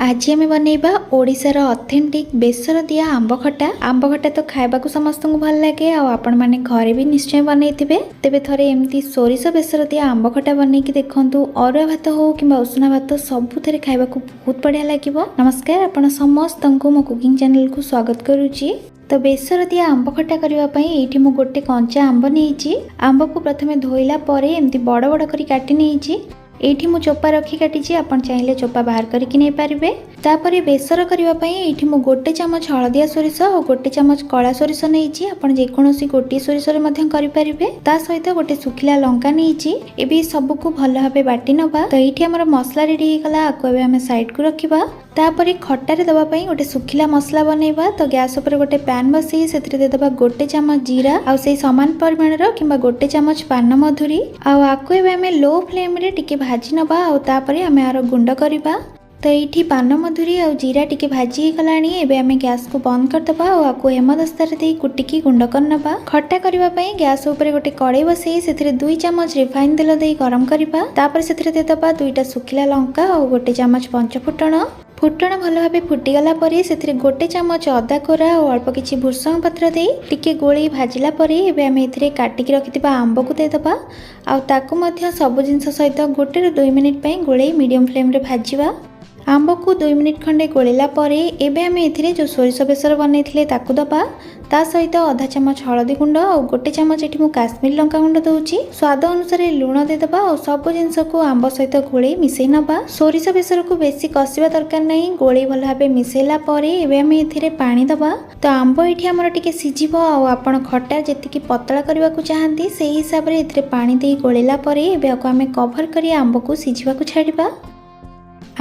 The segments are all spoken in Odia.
ଆଜି ଆମେ ବନେଇବା ଓଡ଼ିଶାର ଅଥେଣ୍ଟିକ୍ ବେସର ଦିଆ ଆମ୍ବ ଖଟା। ଆମ୍ବ ଖଟା ତ ଖାଇବାକୁ ସମସ୍ତଙ୍କୁ ଭଲ ଲାଗେ ଆଉ ଆପଣମାନେ ଘରେ ବି ନିଶ୍ଚୟ ବନେଇଥିବେ। ତେବେ ଥରେ ଏମିତି ସୋରିଷ ବେସର ଦିଆ ଆମ୍ବ ଖଟା ବନେଇକି ଦେଖନ୍ତୁ। ଅରୁଆ ଭାତ ହଉ କିମ୍ବା ଉଷୁନା ଭାତ, ସବୁଥିରେ ଖାଇବାକୁ ବହୁତ ବଢ଼ିଆ ଲାଗିବ। ନମସ୍କାର, ଆପଣ ସମସ୍ତଙ୍କୁ ମୋ କୁକିଂ ଚ୍ୟାନେଲକୁ ସ୍ୱାଗତ କରୁଛି। ତ ବେସର ଦିଆ ଆମ୍ବ ଖଟା କରିବା ପାଇଁ ଏଇଠି ମୁଁ ଗୋଟେ କଞ୍ଚା ଆମ୍ବ ନେଇଛି। ଆମ୍ବକୁ ପ୍ରଥମେ ଧୋଇଲା ପରେ ଏମିତି ବଡ଼ ବଡ଼ କରି କାଟି ନେଇଛି। ଏଇଠି ମୁଁ ଚୋପା ରଖି କାଟିଛି, ଆପଣ ଚାହିଁଲେ ଚୋପା ବାହାର କରିକି ନେଇପାରିବେ। ତାପରେ ବେସର କରିବା ପାଇଁ ଏଇଠି ମୁଁ ଗୋଟେ ଚାମଚ ହଳଦିଆ ସୋରିଷ ଆଉ ଗୋଟେ ଚାମଚ କଳା ସୋରିଷ ନେଇଛି। ଆପଣ ଯେକୌଣସି ଗୋଟିଏ ସୋରିଷରେ ମଧ୍ୟ କରିପାରିବେ। ତା ସହିତ ଗୋଟେ ଶୁଖିଲା ଲଙ୍କା ନେଇଛି। ଏବେ ସବୁକୁ ଭଲ ଭାବେ ବାଟି ନେବା। ତ ଏଇଠି ଆମର ମସଲା ରେଡ଼ି ହେଇଗଲା, ଆକୁ ଏବେ ଆମେ ସାଇଡ଼କୁ ରଖିବା। ତାପରେ ଖଟାରେ ଦେବା ପାଇଁ ଗୋଟେ ଶୁଖିଲା ମସଲା ବନେଇବା। ତ ଗ୍ୟାସ୍ ଉପରେ ଗୋଟେ ପ୍ୟାନ୍ ବସେଇ ସେଥିରେ ଦେଇଦେବା ଗୋଟେ ଚାମଚ ଜିରା ଆଉ ସେଇ ସମାନ ପରିମାଣର କିମ୍ବା ଗୋଟେ ଚାମଚ ପାନ ମଧୁରୀ। ଆଉ ଆକୁ ଏବେ ଆମେ ଲୋ ଫ୍ଲେମ୍ରେ ଟିକେ ଭାଜି ନେବା ଆଉ ତାପରେ ଆମେ ଆର ଗୁଣ୍ଡ କରିବା। ତ ଏଇଠି ପାନ ମଧୁରୀ ଆଉ ଜିରା ଟିକେ ଭାଜି ହେଇଗଲାଣି। ଏବେ ଆମେ ଗ୍ୟାସକୁ ବନ୍ଦ କରିଦେବା ଆଉ ଆକୁ ହେମଦସ୍ତାରେ ଦେଇ କୁଟିକି ଗୁଣ୍ଡ କରିନେବା। ଖଟା କରିବା ପାଇଁ ଗ୍ୟାସ୍ ଉପରେ ଗୋଟେ କଡ଼େଇ ବସେଇ ସେଥିରେ 2 ଚାମଚ ରିଫାଇନ୍ ତେଲ ଦେଇ ଗରମ କରିବା। ତାପରେ ସେଥିରେ ଦେଇଦେବା ଦୁଇଟା ଶୁଖିଲା ଲଙ୍କା ଆଉ ଗୋଟେ ଚାମଚ ପଞ୍ଚ ଫୁଟଣ। ଫୁଟଣ ଭଲ ଭାବେ ଫୁଟିଗଲା ପରେ ସେଥିରେ ଗୋଟେ ଚାମଚ ଅଦା କୋରା ଆଉ ଅଳ୍ପ କିଛି ଭୃସଙ୍ଗ ପତ୍ର ଦେଇ ଟିକେ ଗୋଳେଇ ଭାଜିଲା ପରେ ଏବେ ଆମେ ଏଥିରେ କାଟିକି ରଖିଥିବା ଆମ୍ବକୁ ଦେଇଦେବା ଆଉ ତାକୁ ମଧ୍ୟ ସବୁ ଜିନିଷ ସହିତ 1ରୁ 2 ମିନିଟ୍ ପାଇଁ ଗୋଳେଇ ମିଡ଼ିୟମ୍ ଫ୍ଲେମ୍ରେ ଭାଜିବା। ଆମ୍ବକୁ 2 ମିନିଟ୍ ଖଣ୍ଡେ ଗୋଳେଇଲା ପରେ ଏବେ ଆମେ ଏଥିରେ ଯେଉଁ ସୋରିଷ ବେସର ବନେଇଥିଲେ ତାକୁ ଦେବା। ତା ସହିତ ଅଧା ଚାମଚ ହଳଦୀ ଗୁଣ୍ଡ ଆଉ ଗୋଟେ ଚାମଚ ଏଠି ମୁଁ କାଶ୍ମୀର ଲଙ୍କା ଗୁଣ୍ଡ ଦେଉଛି। ସ୍ୱାଦ ଅନୁସାରେ ଲୁଣ ଦେଇଦେବା ଆଉ ସବୁ ଜିନିଷକୁ ଆମ୍ବ ସହିତ ଗୋଳେଇ ମିଶେଇ ନେବା। ସୋରିଷ ବେସରକୁ ବେଶୀ କଷିବା ଦରକାର ନାହିଁ। ଗୋଳେଇ ଭଲ ଭାବେ ମିଶେଇଲା ପରେ ଏବେ ଆମେ ଏଥିରେ ପାଣି ଦେବା। ତ ଆମ୍ବ ଏଇଠି ଆମର ଟିକେ ସିଝିବ ଆଉ ଆପଣ ଖଟା ଯେତିକି ପତଳା କରିବାକୁ ଚାହାନ୍ତି, ସେଇ ହିସାବରେ ଏଥିରେ ପାଣି ଦେଇ ଗୋଳେଇଲା ପରେ ଏବେ ଆକୁ ଆମେ କଭର କରି ଆମ୍ବକୁ ସିଝିବାକୁ ଛାଡ଼ିବା।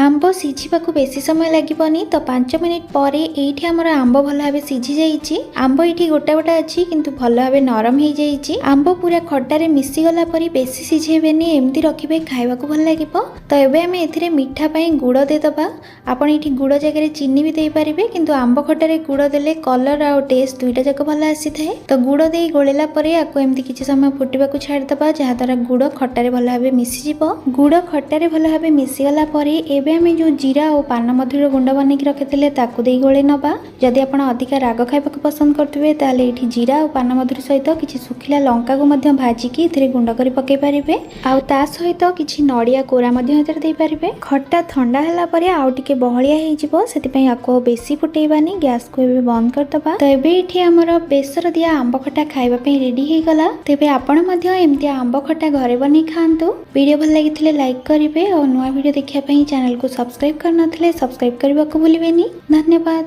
ଆମ୍ବ ସିଝିବାକୁ ବେଶୀ ସମୟ ଲାଗିବନି। ତ 5 ମିନିଟ୍ ପରେ ଏଇଠି ଆମର ଆମ୍ବ ଭଲ ଭାବେ ସିଝି ଯାଇଛି। ଆମ୍ବ ଏଇଠି ଗୋଟା ଗୋଟା ଅଛି, କିନ୍ତୁ ଭଲ ଭାବେ ନରମ ହେଇଯାଇଛି। ଆମ୍ବ ପୁରା ଖଟାରେ ମିଶିଗଲା ପରି ବେଶୀ ସିଝେଇବେନି, ଏମିତି ରଖିବେ, ଖାଇବାକୁ ଭଲ ଲାଗିବ। ତ ଏବେ ଆମେ ଏଥିରେ ମିଠା ପାଇଁ ଗୁଡ଼ ଦେଇଦେବା। ଆପଣ ଏଇଠି ଗୁଡ଼ ଜାଗାରେ ଚିନି ବି ଦେଇପାରିବେ, କିନ୍ତୁ ଆମ୍ବ ଖଟାରେ ଗୁଡ଼ ଦେଲେ କଲର୍ ଆଉ ଟେଷ୍ଟ ଦୁଇଟା ଯାକ ଭଲ ଆସିଥାଏ। ତ ଗୁଡ଼ ଦେଇ ଗୋଳେଇଲା ପରେ ଆକୁ ଏମିତି କିଛି ସମୟ ଫୁଟିବାକୁ ଛାଡ଼ିଦେବା, ଯାହାଦ୍ୱାରା ଗୁଡ଼ ଖଟାରେ ଭଲ ଭାବେ ମିଶିଯିବ। ଗୁଡ଼ ଖଟାରେ ଭଲ ଭାବେ ମିଶିଗଲା ପରେ ଏବେ ଆମେ ଯେଉଁ ଜିରା ଆଉ ପାନ ମଧୁରୀର ଗୁଣ୍ଡ ବନେଇକି ରଖିଥିଲେ, ତାକୁ ଦେଇ ଗୋଳେଇ ନେବା। ଯଦି ଆପଣ ଅଧିକା ରାଗ ଖାଇବାକୁ ପସନ୍ଦ କରୁଥିବେ, ତାହେଲେ ଏଇଠି ଜିରା ଆଉ ପାନ ମଧୁରୀ ସହିତ କିଛି ଶୁଖିଲା ଲଙ୍କାକୁ ମଧ୍ୟ ଭାଜିକି ଏଥିରେ ଗୁଣ୍ଡ କରି ପକାଇ ପାରିବେ ଆଉ ତା ସହିତ କିଛି ନଡ଼ିଆ କୋରା ମଧ୍ୟ ଏଥିରେ ଦେଇପାରିବେ। ଖଟା ଥଣ୍ଡା ହେଲା ପରେ ଆଉ ଟିକେ ବହଳିଆ ହେଇଯିବ, ସେଥିପାଇଁ ଆକୁ ଆଉ ବେଶୀ ଫୁଟେଇବାନି। ଗ୍ୟାସକୁ ଏବେ ବନ୍ଦ କରିଦେବା। ତ ଏବେ ଏଇଠି ଆମର ବେସର ଦିଆ ଆମ୍ବ ଖଟା ଖାଇବା ପାଇଁ ରେଡି ହେଇଗଲା। ତେବେ ଆପଣ ମଧ୍ୟ ଏମିତି ଆମ୍ବ ଖଟା ଘରେ ବନେଇ ଖାଆନ୍ତୁ। ଭିଡ଼ିଓ ଭଲ ଲାଗିଥିଲେ ଲାଇକ୍ କରିବେ ଆଉ ନୂଆ ଭିଡ଼ିଓ ଦେଖିବା ପାଇଁ ଚ୍ୟାନେଲକୁ ସବସ୍କ୍ରାଇବ୍ କରିନଥିଲେ ସବସ୍କ୍ରାଇବ୍ କରିବାକୁ ଭୁଲିବେନି। ଧନ୍ୟବାଦ।